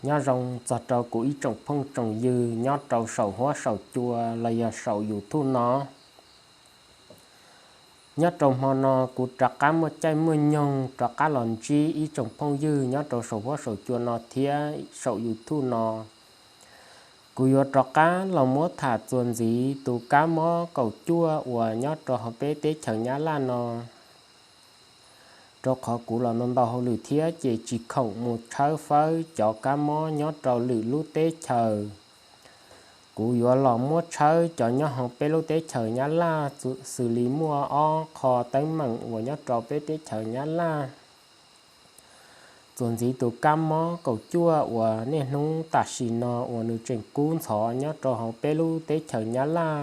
Nyob zoo txog rau kuv ib tsoom phooj tsoom ywg nyob rau saum huab saum cua los yog saum YouTube no. Nyob rau hmo no kuv rov qab muaj caij muaj nyoog rov qab los ntsib ib tsoom phooj ywg nyob rau saum huab saum cua no thiab saum YouTube no. Kuv yuav rov qab los muab tham txuas ntxiv tus kab mob kaum cuaj uas nyob rau hauv peb teb chaws Nyab Laj no. Rau qhov kuv los ntau ntau hauj lwm thiab ces tsis khoom mus tshawb fawb cov kab mob nyob rau lwm lub teb chaws. Kuv yuav los muab tshawb cov nyob hauv peb lub teb chaws Nyab Laj, xws li muaj ob qho teeb meem uas nyob rau peb teb chaws Nyab Laj. Txuas ntxiv tus kab mob kaum cuaj uas niaj hnub tam sim no uas nws tseem kub ntxhov nyob rau hauv peb lub teb chaws Nyab Laj.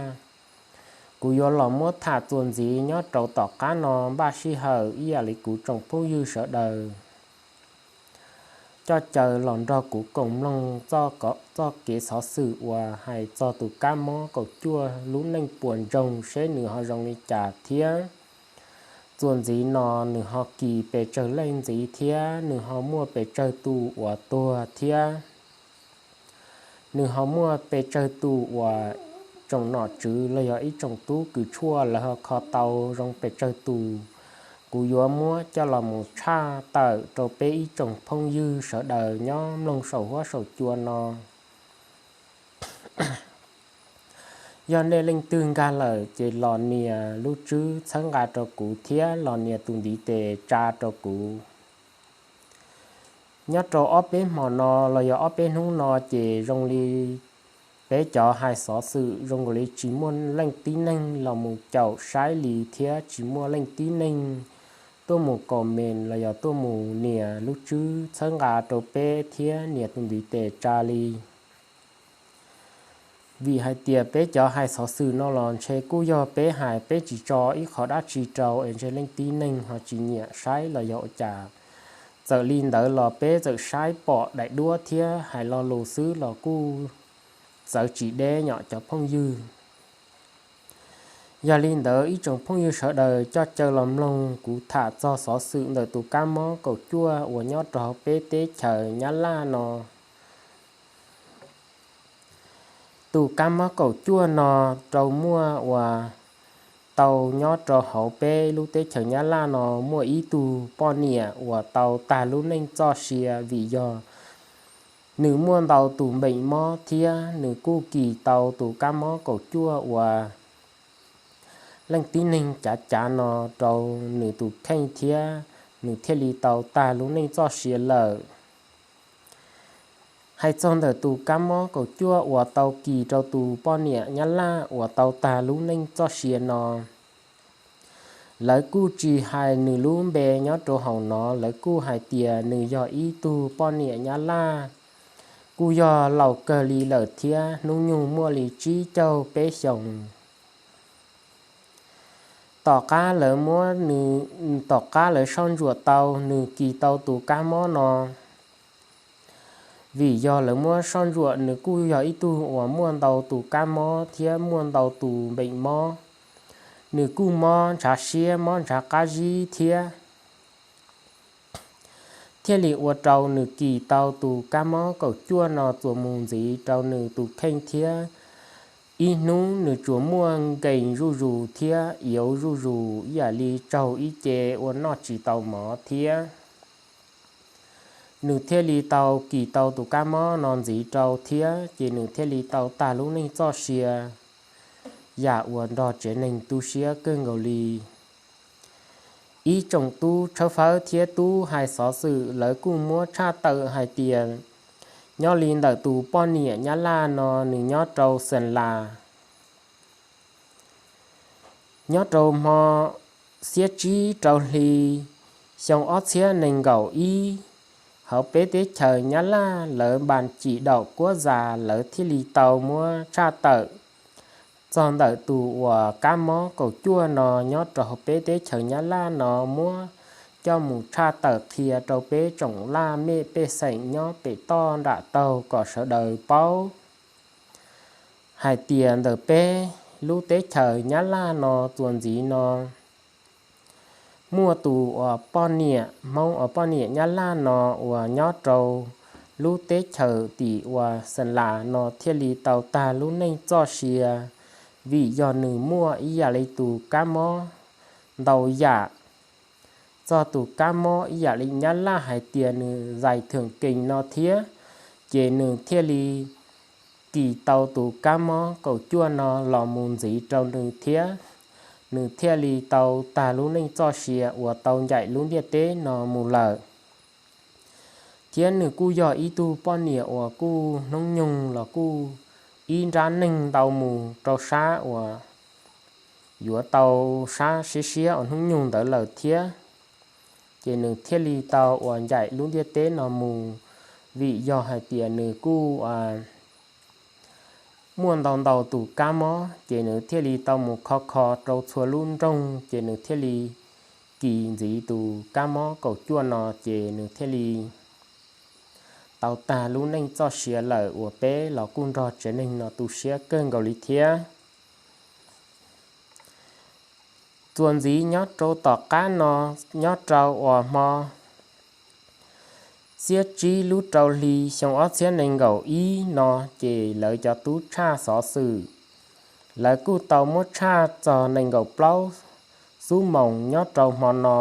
Kuv yuav los muab tham txuas ntxiv nyob rau tom qab no npaj sij hawm ib yam li kuv tsoom phooj ywg sawv daws coj caw los nrog kuv koom mloog txoj kev xov xwm uas hais txog tus kab mob kaum cuaj lub neej puas ntsoog seb nws ho zoo li cas thiab. Txuas ntxiv no nws ho kis pes tsawg leej ntxiv thiab nws ho muaj pes tsawg tus uas tuag thiab. Nws ho muaj pes tsawg tus uas tsoom nom tswv los yog ib tsoom tub kws tshuaj lawv ho kho tau zoo pes tsawg tus. Kuv yuav muab coj los mus tshaj tawm rau peb ib tsoom phooj ywg sawv daws nyob mloog saum huab saum cua no. Yog nej leej twg nkag lawm ces los nias lub tswb txhawb nqa rau kuv thiab los nias tus ntiv tes tsa rau kuv. Nyob rau ob peb hmo no los yog ob peb hnub no ces zoo li peb cov hais xov xwm zoo nkaus li tsis muaj leej tib neeg los mus caum saib li thiab tsis muaj leej tib neeg tuaj mus comment los yog tuaj mus nias lub tswb txhawb nqa rau peb thiab nias tus ntiv tes tsa li. Vim hais tias peb cov hais xov xwm no los ntshe kuj yog peb hais peb tsis tso ib qho dab tsi rau es ntshe leej tib neeg ho tsis nyiam saib los yog ua cas. Txawm li ntawd los peb txawm saib pom daim duab thiab hais lo lus xwb los kuj txawv tsis deb nyom cov phooj ywg. Yog li ntawd ib tsoom phooj ywg sawv daws coj caw los mloog kuv tham txog xov xwm ntawm tus kab mob kaum cuaj uas nyob rau hauv peb teb chaws Nyab Laj no. Tus kab mob kaum cuaj no rau muaj uas tau nyob rau hauv peb lub teb chaws Nyab Laj no muaj ib tug poj niam uas tau tag lub neej txoj sia vim yog nws muaj ntau tus npeem mob thiab nws kuj kis tau tus kab mob kaum cuaj uas leej tib neeg cav cav no rau nws tus kheej thiab nws thiaj li tau tag lub neej txoj sia lawm. Hais txog ntawm tus kab mob kaum cuaj uas tau kis rau tus poj niam Nyab Laj uas tau tag lub neej txoj sia no, lawv kuj tsis hais nws lub npe nyob rau hauv no, lawv kuj hais tias nws yog ib tug poj niam Nyab Laj, kuj yog laus kawg li lawm thiab hnub nyoog muaj li tsib caug peb xyoos. Tom qab lawv muab nws, tom qab lawv soj ntsuam tau nws kis tau tus kab mob no, vim yog lawv muab soj ntsuam nws kuj yog ib tug uas muaj ntau tus kab mob thiab muaj ntau tus npeem mob. Nws kuj mob ntshav siab mob ntshav qab zib thiab, thiaj li ua rau nws kis tau tus kab mob kaum cuaj no txuas mus ntxiv rau nws tus kheej thiab. Ib hnub nws tsuas muaj nkees zuj zus thiab iauv zuj zus ib yam li tsaug ib ce ua noj tsis tau mov thiab. Nws thiaj li tau kis tau tus kab mob no ntxiv rau thiab ces nws thiaj li tau tag lub neej txoj sia, yam uas nrog tsev neeg tu siab kawg nkaus li. Ib tsoom tub tshawb fawb thiab tub hais xov xwm lawv kuj muab tshaj tawm hais tias nyob li ntawm tus poj niam Nyab Laj no nws nyob rau Xeem Las. Nyob rau hmo xiab tsib rau hli xyoo ob txhiab nees nkaum ib, hauv peb teb chaws Nyab Laj lawv npas cim daum kuab zas lawv thiaj li tau muab tshaj tawm txog ntawm tus uas kab mob kaum cuaj no nyob rau hauv peb teb chaws Nyab Laj no muab coj mus tshaj tawm qhia rau peb tsoom laj mej pej xeem nyob pem toj nram taug kom sawv daws paub hais tias ntawm peb lub teb chaws Nyab Laj no txuas ntxiv no muaj tus uas poj niam Hmoob uas poj niam Nyab Laj no uas nyob rau lub teb chaws tim uas Xeem Las no thiaj li tau tag lub neej txoj sia, vim yog nws muaj ib yam li tus kab mob ntau yam, txog tus kab mob ib yam li Nyab Laj hais tias nws zais thwm kees no thiab, ces nws thiaj li kis tau tus kab mob kaum cuaj no los mus ntxiv rau nws thiab, nws thiaj li tau tag lub neej txoj sia uas tau ncaim lub ntiaj teb no mus lawm. Thiab nws kuj yog ib tug poj niam uas kuj hnub nyoog los kuj ib nrab neeg ntau mus rau sab uas yuav tau sab siab siab uas hnub nyoog ntawd lawm thiab. Ces nws thiaj li tau uas ncaim lub ntiaj teb no mus, vim yog hais tias nws kuj muaj ntau ntau tus kab mob, ces nws thiaj li tau mus kho kho rau txhua lub nroog, ces nws thiaj li kis ntxiv tus kab mob kaum cuaj no, ces nws thiaj li tau tag lub neej txoj sia lawm uas peb los kuj nrog tsev neeg no tu siab kawg nkaus li thiab. Txuas ntxiv nyob rau tom qab no, nyob rau uas hmo xiab tsib lub rau hli xyoo ob txhiab nees nkaum ib no, ces lawv cov tub tshaj xov xwm, lawv kuj tau muab tshaj txog nees nkaum plaub xub moos nyob rau hmo no.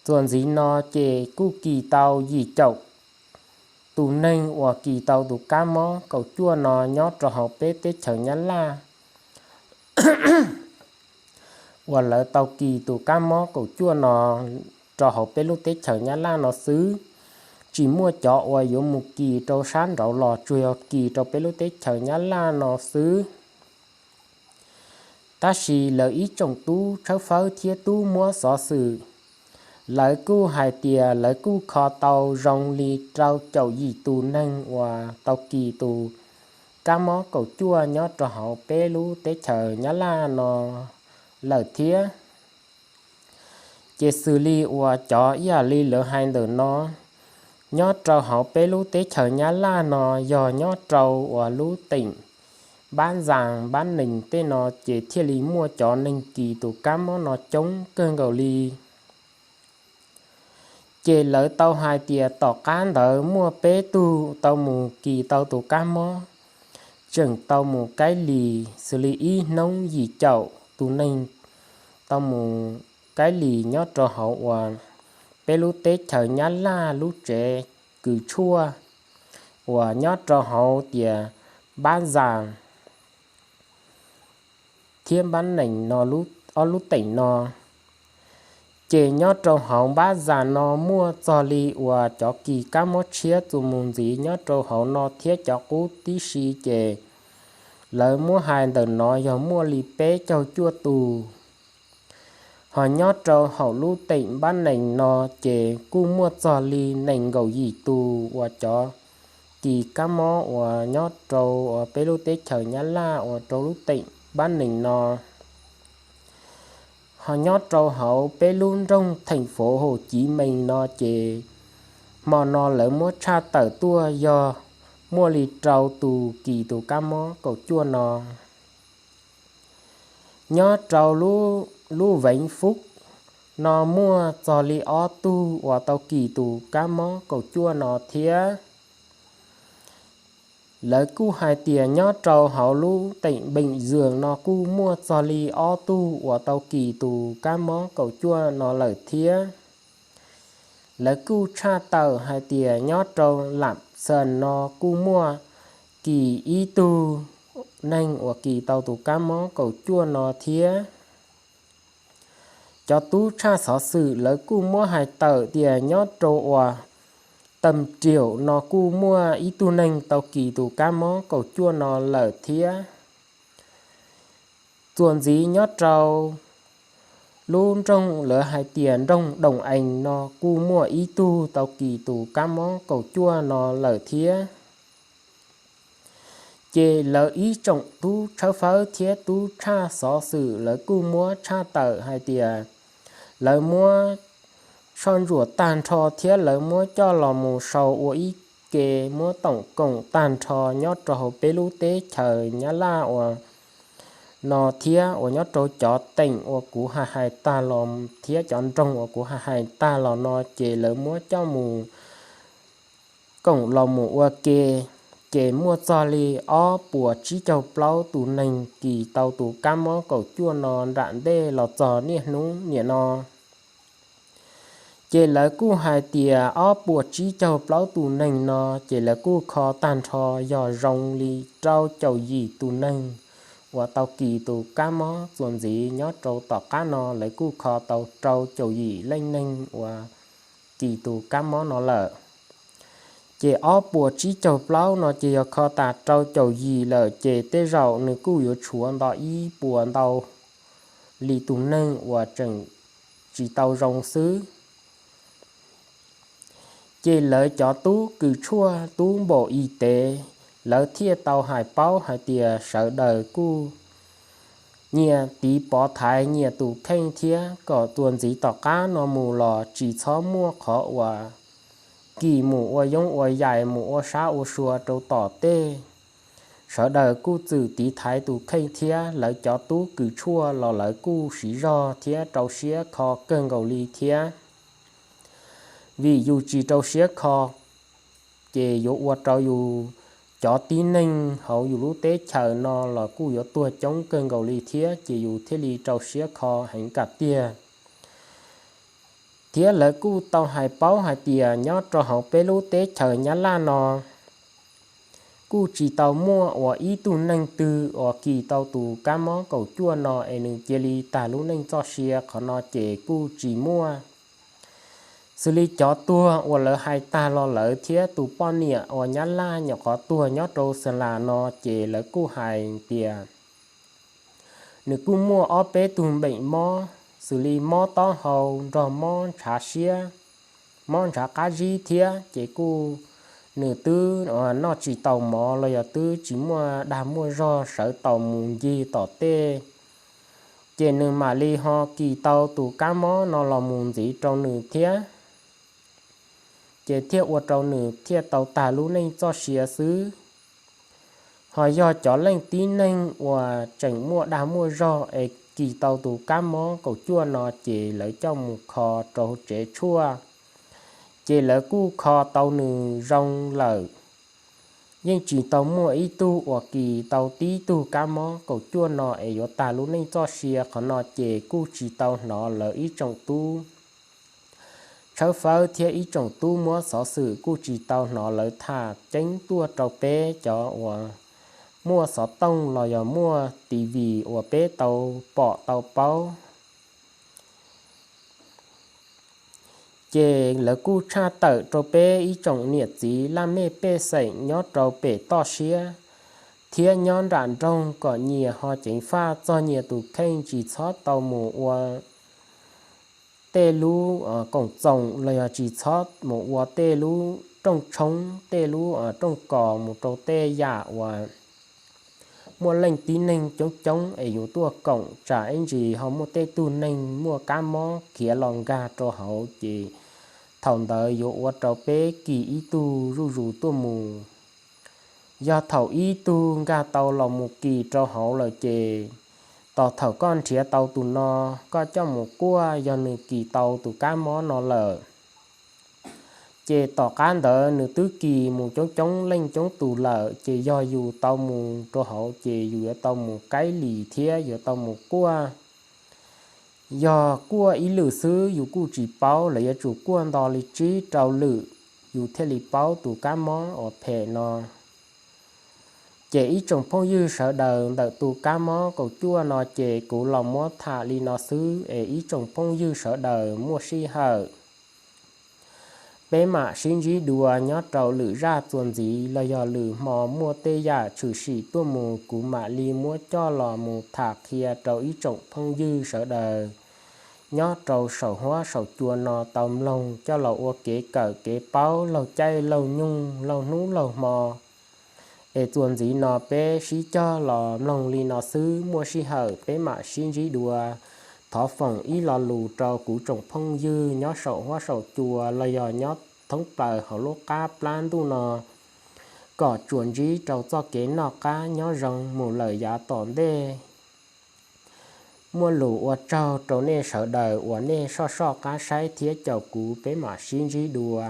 Txuas ntxiv no ces kuj kis tau yim caum tus neeg uas kis tau tus kab mob kaum cuaj no nyob rau hauv peb teb chaws Nyab Laj, uas lawv tau kis tus kab mob kaum cuaj no rau hauv peb lub teb chaws Nyab Laj no xwb, tsis muaj cov uas yuav mus kis rau sab nraud los, tsuas yog kis rau peb lub teb chaws Nyab Laj no xwb. Tab sis lawv ib tsoom tub tshawb fawb thiab tub muab xov xwm, lawv kuj hais tias lawv kuj kho tau zoo li rau caum yim tus neeg uas tau kis tus kab mob kaum cuaj nyob rau hauv peb lub teb chaws Nyab Laj no lawm thiab. Ces xws li uas cov ib yam li lawv hais ntawm no, nyob rau hauv peb lub teb chaws Nyab Laj no yog nyob rau uas lub teem Npab Zas Npab Nees tej no ces thiaj li muaj cov neeg kis tus kab mob no coob kawg nkaus li. Ces lawv tau hais tias tom qab ntawd muaj peb tug tau mus kis tau tus kab mob, tseem tau mus kaib lis xws li ib hnub yim caum tus neeg tau mus kaib lis nyob rau hauv uas peb lub teb chaws Nyab Laj lub tsev kws tshuaj uas nyob rau hauv tias Npab Zas thiab Npab Nees no, ob lub teem no. Ces nyob rau hauv Npab Zas no muaj txog li uas cov kis kab mob tshiab txuas mus ntxiv nyob rau hauv no thiab cov qub tib si ces lawv muab hais ntawm no yog muaj li peb caug cuaj tus. Ho nyob rau hauv lub teem Npab Nees no ces kuj muaj txog li nees nkaum yim tus uas cov kis kab mob uas nyob rau uas peb lub teb chaws Nyab Laj uas rau lub teem Npab Nees no. Ho nyob rau hauv peb lub nroog theem fauv Haum Civ Mees no ces hmo no lawv muab tshaj tawm tuaj yog muaj li rau tus kis tus kab mob kaum cuaj no. Nyob rau lub Veev Fub no muaj txog li ob tug uas tau kis tus kab mob kaum cuaj no thiab. Lawv kuj hais tias nyob rau hauv lub teem Npeem Zwm no kuj muaj txog li ob tug uas tau kis tus kab mob kaum cuaj no lawm thiab. Lawv kuj tshaj tawm hais tias nyob rau Lam Xas no kuj muaj kis ib tug neeg uas kis tau tus kab mob kaum cuaj no thiab. Cov tub tshaj xov xwm lawv kuj muab hais tawm tias nyob rau uas Tam Riaum no kuj muaj ib tug neeg tau kis tus kab mob kaum cuaj no lawm thiab. Txuas ntxiv nyob rau lub nroog lawv hais tias nroog Doom Ees no kuj muaj ib tug tau kis tus kab mob kaum cuaj no lawm thiab. Ces lawv ib tsoom tub tshawb fawb thiab tub tshaj xov xwm lawv kuj muab tshaj tawm hais tias lawv muab soj ntsuam tag nrho thiab lawv muab coj los mus sau ua ib ke muab toom koom tag nrho nyob rau hauv peb lub teb chaws Nyab Laj uas no thiab uas nyob rau cov teem uas kuv hais hais tag los thiab cov nroog uas kuv hais hais tag los no ces lawv muab coj mus koom los mus ua ke, ces muaj txog li ob puas tsib caug plaub tus neeg kis tau tus kab mob kaum cuaj no nram ntej los txog niaj hnub niam no. Ces lawv kuj hais tias ob puas tsib caug plaub tus neeg no, ces lawv kuj kho tag nrho yog zoo li rau caum yim tus neeg uas tau kis tus kab mob txuas ntxiv nyob rau tom qab no, lawv kuj kho tau rau caum yim leej neeg uas kis tus kab mob no lawm. Ces ob puas tsib caug plaub no ces yog kho tas rau caum yim lawm, ces tej zaum nws kuj yuav tshuav nto ib puas ntau li tus neeg uas tseem tsis tau zoo xwb. Ces lawv cov tub kws tshuaj tub npaum i tev, lawv thiaj tau hais paub hais tias sawv daws kuj nyias tiv pov thaiv nyias tus kheej thiab kom txuas ntxiv tom qab no mus los tsis txhob muaj qhov uas kis mus ua yoov ua yaim mus ua sab ua sua rau tom tej. Sawv daws kuj txwm tiv thaiv tus kheej thiab lawv cov tub kws tshuaj los lawv kuj siv zog thiab rau siab kho kawg nkaus li thiab. Vim yus tsis rau siab kho, ces yuav ua rau yus cov tib neeg hauv yus lub teb chaws no los kuj yuav tuag coob kawg nkaus li thiab, ces yus thiaj li rau siab kho heev kam tiag. Thiab lawv kuj tau hais paub hais tias nyob rau hauv peb lub teb chaws Nyab Laj no kuj tsis tau muaj uas ib tug neeg twg uas kis tau tus kab mob kaum cuaj no es nws cia li tag lub neej txoj sia, qhov no ces kuj tsis muaj. Xws li cov tuag uas lawv hais tag los lawv thiab tus poj niam uas Nyab Laj nyuam qhuav tuag nyob rau Xas Las no, ces lawv kuj hais tias nws kuj muaj ob peb tug npeem mob, xws li mob taub hau nrog mob ntshav siab, mob ntshav qab zib thiab, ces kuj nws twb noj tsis tau mov los yog twb tsis muaj dag muaj zog sawv tau mus ncig tom tej, ces nws mam li ho kis tau tus kab mob no los mus ntxiv rau nws thiab, ces thiaj ua rau nws thiaj tau tag lub neej txoj sia xwb. Ho yog cov leej tib neeg uas tseem muaj dag muaj zog es kis tau tus kab mob kaum cuaj no, ces lawv coj mus kho rau tsev tshuaj, ces lawv kuj kho tau nws zoo lawm. Yeej tsis tau muaj ib tug uas kis tau tib tug kab mob kaum cuaj no es yuav tag lub neej txoj sia, qhov no ces kuj tsis tau hnov lawv ib tsoom tub tshawb fawb thiab ib tsoom tub muab xov xwm kuj tsis tau hnov lawv tham ceeb tuaj rau peb cov uas muaj xov tooj los yog muaj T V uas peb tau pom tau paub. Ces lawv kuj tshaj tawm rau peb ib tsoom niam txiv laj mej pej xeem nyob rau pem toj siab thiab nyob nram nroog kom nyias ho ceev faj txog nyias tus kheej, tsis txhob tau mus ua tej lub koom txoos los yog tsis txhob mus ua tej lub rooj tshoob, tej lub rooj kos mus rau tej yam uas muaj leej tib neeg coob coob es yus tuaj koom, tsam ib ntsis ho muaj tej tug neeg muaj kab mob khiav los nkag rau hauv, ces thaum ntawd yuav ua rau peb kis ib tug zuj zus tuaj mus. Yog thaum ib tug nkag tau los mus kis rau hauv lawm ces tos thaum koj nrhiav tau tus no, koj coj mus kuaj, yog nws kis tau tus kab mob no lawm, ces tom qab ntawd nws twb kis mus coob coob leej coob tus lawm, ces yog yus tau mus rau hauv ces yus yuav tau mus kaib lis thiab yuav tau mus kuaj. Yog kuaj ib lwm xwb yus kuj tsis paub, lawv yuav tsum kuaj nto li tsib rau lwm yus thiaj li paub tus kab mob uas phem no. Ces ib tsoom phooj ywg sawv daws, ntawm tus kab mob kaum cuaj no ces kuv los muab tham li no xwb es ib tsoom phooj ywg sawv daws muaj sij hawm peb mam sib ntsib dua nyob rau lwm zaj txuas ntxiv los yog lwm hmo muaj tej yam tshwm sim tuaj mus kuv mam li muab coj los mus tham qhia rau ib tsoom phooj ywg sawv daws nyob rau saum huab saum cua no tau mloog coj los ua kev kawm kev paub laug caij laug nyoog laug hnub laug hmo. Es txuas ntxiv no peb sib cog los mloog li no xwb, muaj sij hawm peb mam sib ntsib dua. Thov foom ib lo lus rau kuv tsoom phooj ywg nyob saum huab saum cua los yog nyob thoob plaws hauv lub qab plab ntuj no, kom tsuas ntsib rau txoj kev noj qab nyob zoo mus lawm yav tom ntej. Muaj lus ua tsaug rau nej sawv daws uas nej soj soj qab saib thiab caum kuv, peb mam sib ntsib dua.